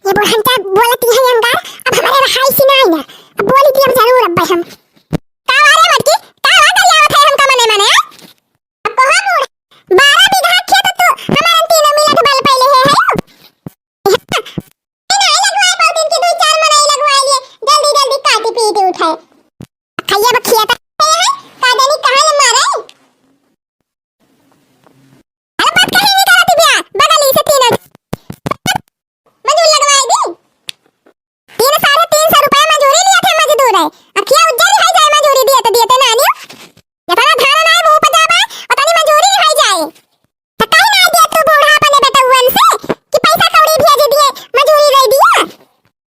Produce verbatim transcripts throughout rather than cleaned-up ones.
ये बुढ़न का बोलती है अंगार, अब हमारे रहाई सी ना आई ना। अब बोली थी अब जरूर अब हम। का वारे मटकी, का वा करियावत है हमका मने मने, आ? अब कहो बूढ़ा, बारह बीघा खेत तू हमारे तीनों मिलत बल पहले है, है? नहीं लगवाए पाउत इनके दो चार मनई लगवाए लिए, जल्दी जल्दी काटी पीटी उठाए। खैया बखिया तक है, का जानी कहाँ ले मारे। अरे बात कहीं नहीं करती बिया, बगल ही से तीन मजूर लगवाए दी। तीन, साढ़े तीन सौ रुपया मजूरी लिया थे मजदूर है। अखिया उज्जर रिहाई जाए मजूरी दिए तो दिए थे नानी। जितना धान नाई वो उपजा बा, उतनी मजूरी रिहाई जाए। तो कहीं ना दिया तू बूढ़ा अपने बेटउअन से कि पैसा कौड़ी भेज दिए, मजूरी दे दिया।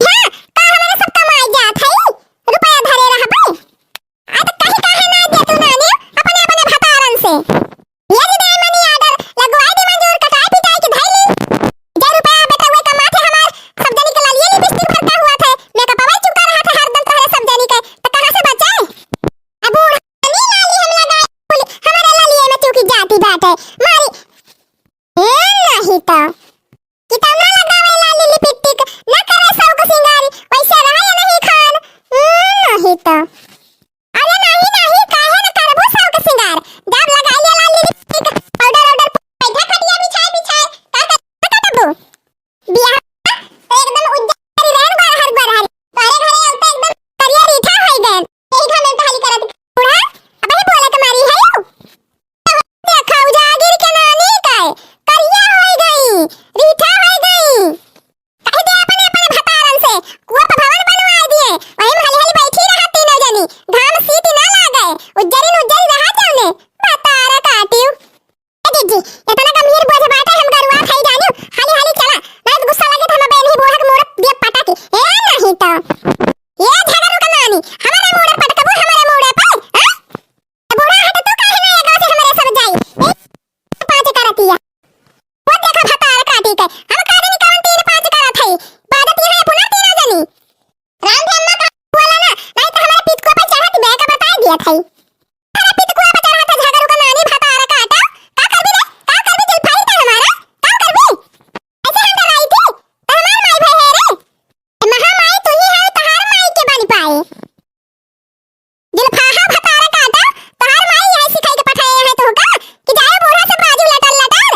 हाँ, का हमरे सब कमाई जात है, रुपया धरे रहबे। आ तो कहीं काहे ना दे तू नानी, अपने अपने भतारन से। ये जी दे मनी आर्डर, लगवाई दी मजूर, कटाई पिटाई के धई ली। जे रुपया बेटउए कमाथे हमार, सब जनी के लालिए लिपस्टिक भरता हुआ थे, मेकअप अवे चुका रहा था हरदम तोहरे सब जनी के, तो कहाँ से बचे? अब बूढ़ा नी लाली हम लगाई, बोली, हमारे लालिए में चुकी जाती बाटे, मारी। ए नहीं तो। कितना लगावे लाली लिपस्टिक, न करे शौक सिंगारी, वैसे रहे नहीं खान। हम्म, नहीं तो। अरे नहीं, नहीं, काहे न करबू शौक सिंगार? जब लगाई ले लाली लिपस्टिक, पाउडर, आउडर, बैठा खटिया बिछाए, बिछाए, का कर, का करबू? बियाह तो एकदम उज्जर रहन, गोरहर, गोरहर। तोरे घरे अब तो एकदम करिया रीठा होई गए। यही घर में टहली करत बूढ़ा, अब ही बोले के मारी है यू। देखा, उजागिर के नानी का करिया होई गई, रीठा होई गई। कह दे अपने, अपने भतारन से, कुआ पर भवन बनवाए दिए, वही में हली हली बैठी रहा तीनों जनी, घाम सीत ना लागे, उज्जरी न उज्जरी रहा जाने, भतार काटियो। ए जीजी, इतना गंभीर बोझ बाटे, हम गरुआ खाई जानियो, हाली हाली चला, नहीं तो गुस्सा लगे तो हम बहन ही बूढ़ा के मूड़ दिए पटा के, ए नहीं तो। ए झगड़ू का नानी, हमारे मूड़ पटकबू, हमारे मूड़ पे, हाँ? बूढ़ा हट, तू काहे ना एगो से हमरे सब जाई? ए, पाँच करतिया। वो देखा भतार काटी के, हम का जानी कौन तीन पाँच करत हई। बाजत यहाँ पुनर तीनों जनी। राम धे अम्मा का बोला ना, नहीं तो हमारे पितको पे चढ़त बे का बताई दिया थई। हमारे पितको पे चढ़त झगड़ू का नानी भतार काटा। का करबी रे? का करबी दिल फाड़ी था हमारा? का करबी? ऐसे हम डराई थी, तो हमार माई भई है रे। महामाई तू ही है, तहार माई के बन पाए। दिलफाहा भतार काटा, तोहार माई यही सिखाई के पठाए है तोहका कि जाए बूढ़ा से बाजू लटर लटर।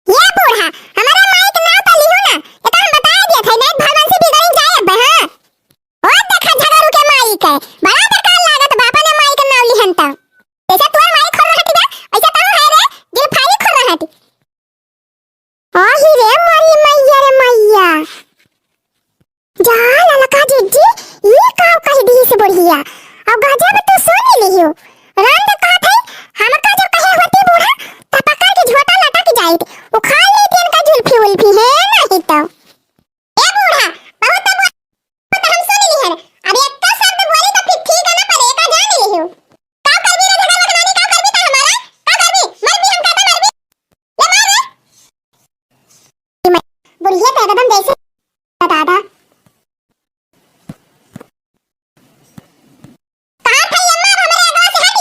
ये बूढ़ा, हमारे माई के नाव तो लिहू ना, ये तो हम बताए दिए थे, नहीं भगवान से बिगड़ी जाए अब, हाँ। ओ देखा झगड़ू के माई के, बड़ा बेकार लागत बा अपने माई के नाव लिहन त। जैसे तोर माई खोर रहती ना, वैसे तो है रे, दिलफाही खोर रहती। आही रे मोरी मैया रे मैया। जा ललका जीजी, ई का कह दीस बुढ़िया। अब गजब तू सुन लियो। राम तो कहत है, हमका जो कहे होती बूढ़ा, त पकड़ के झोटा लटक जाइत। उखाड़ लेती इनका जुल्फी उल्फी है नहीं तो। ए बूढ़ा, बहुत तो बोल, तो हम सुन लिहन। अब एक शब्द बोली तो फिर ठीक है ना, पर एका जान लियो। का करबी रे झगड़ुआ के नानी, का करबी त हमारा? का करबी? मरबी हमका त मरबी। ले मार रे। बुढ़िया त एकदम जैसे दादा। कहाँ था ये अम्मा, अब हमरे आगवा से हट।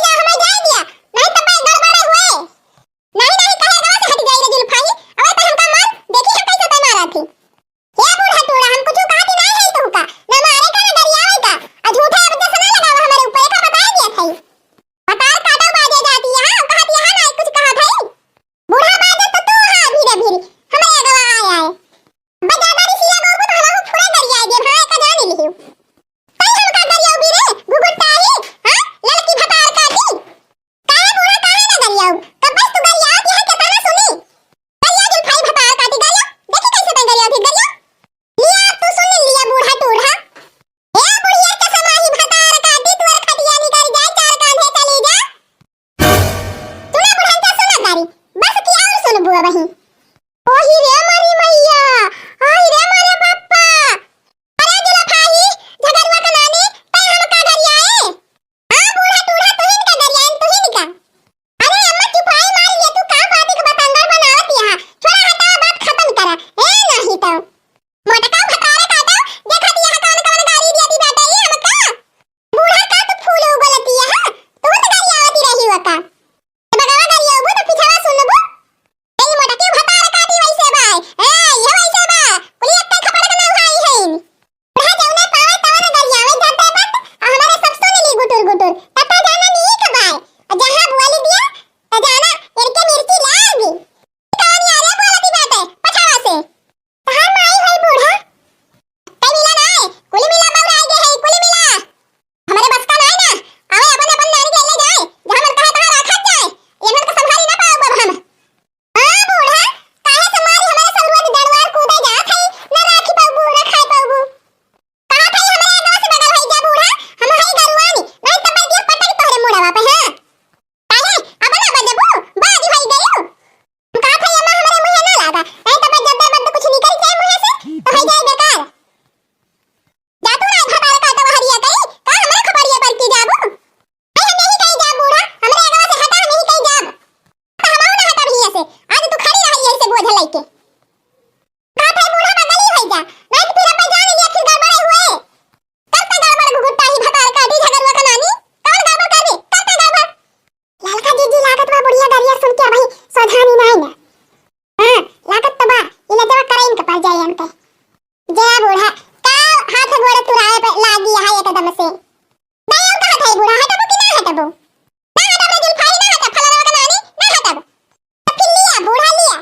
हमसे। ना हम कहत है बूढ़ा, हटबो कि ना हटबो? ना हटब रे जुल्फाई, ना हटब, फलाना का नानी, ना हटब। तो फिर लिया, बूढ़ा लिया।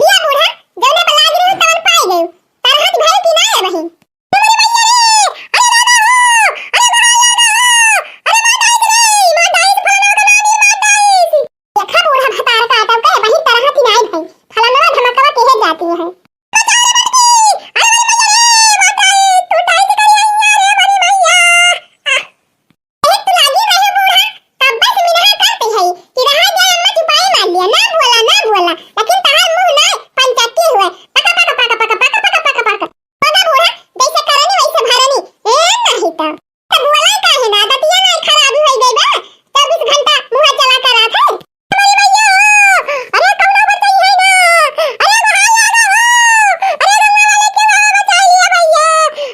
या बूढ़ा, जौने पर लाग रही तवन पाई गई। तार हाथ भर की ना है बहिन। अरे मैया रे, अरे दादा हो, अरे बाहर लागा हो, अरे मार डाइस रे, मार डाइस, फलाना का नानी मार डाइस। देखा बूढ़ा भतार काटब कहे बहिन, तार हाथ ही नाई भाई, फलाना धमकवा केहे जाती है। बचाओ रे बड़की, अरे मैया रे, मार डाइस, तू डाइस करी हैया रे बड़ी मैया। आह। एक तो लागी रहे बूढ़ा, तब बस मिनहा करती है कि रहा जाए अम्मा चुपाई मार लिया, ना बोला, ना बोला, लेकिन तहार मुंह ना पंचक्की हुए, पका, पका, पका। पका बूढ़ा, जैसे करनी वैसे भरनी, ए नहीं तो। तो बोला काहे ना, दतिया ना खराबी हो गई बा, चौबीस घंटा मुंह चला कर रहा था। अरे भैया, अरे कौनो बचाई है ना, अरे बाहर आ रहा हो, अरे गंगा वाले के बाबा बचाई लिया भैया,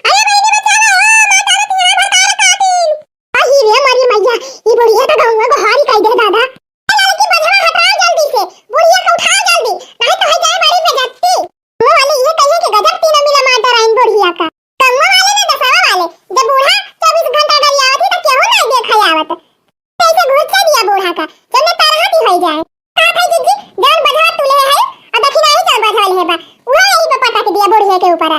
अरे बहनी बचावा हो, माता रे तिहार भतार काटिन। अही रे मरी मैया, ई बुढ़िया तो गौवा गोहारी कई दे दादा। ए लड़की बझवा हटाओ जल्दी से, बुढ़िया के उठाओ जल्दी, नहीं तो हो जाए बड़ी बेइज्जती। वो वाली ये कहिए कि गजब तीनों मिला मार डराइन बुढ़िया का। गौवा वाले ना दसवा वाले, जब बूढ़ा चौबीस घंटा गरियावत ही तो केहू नहीं देखे आवत। कैसे घुस के दिया बूढ़ा का, जब ने तरह की हो जाए। का था जीजी, जौन बझवा तुले है, और दक्षिणा ही चल बझवा ले बा, वो यही पे पटक दिया बुढ़िया के ऊपर।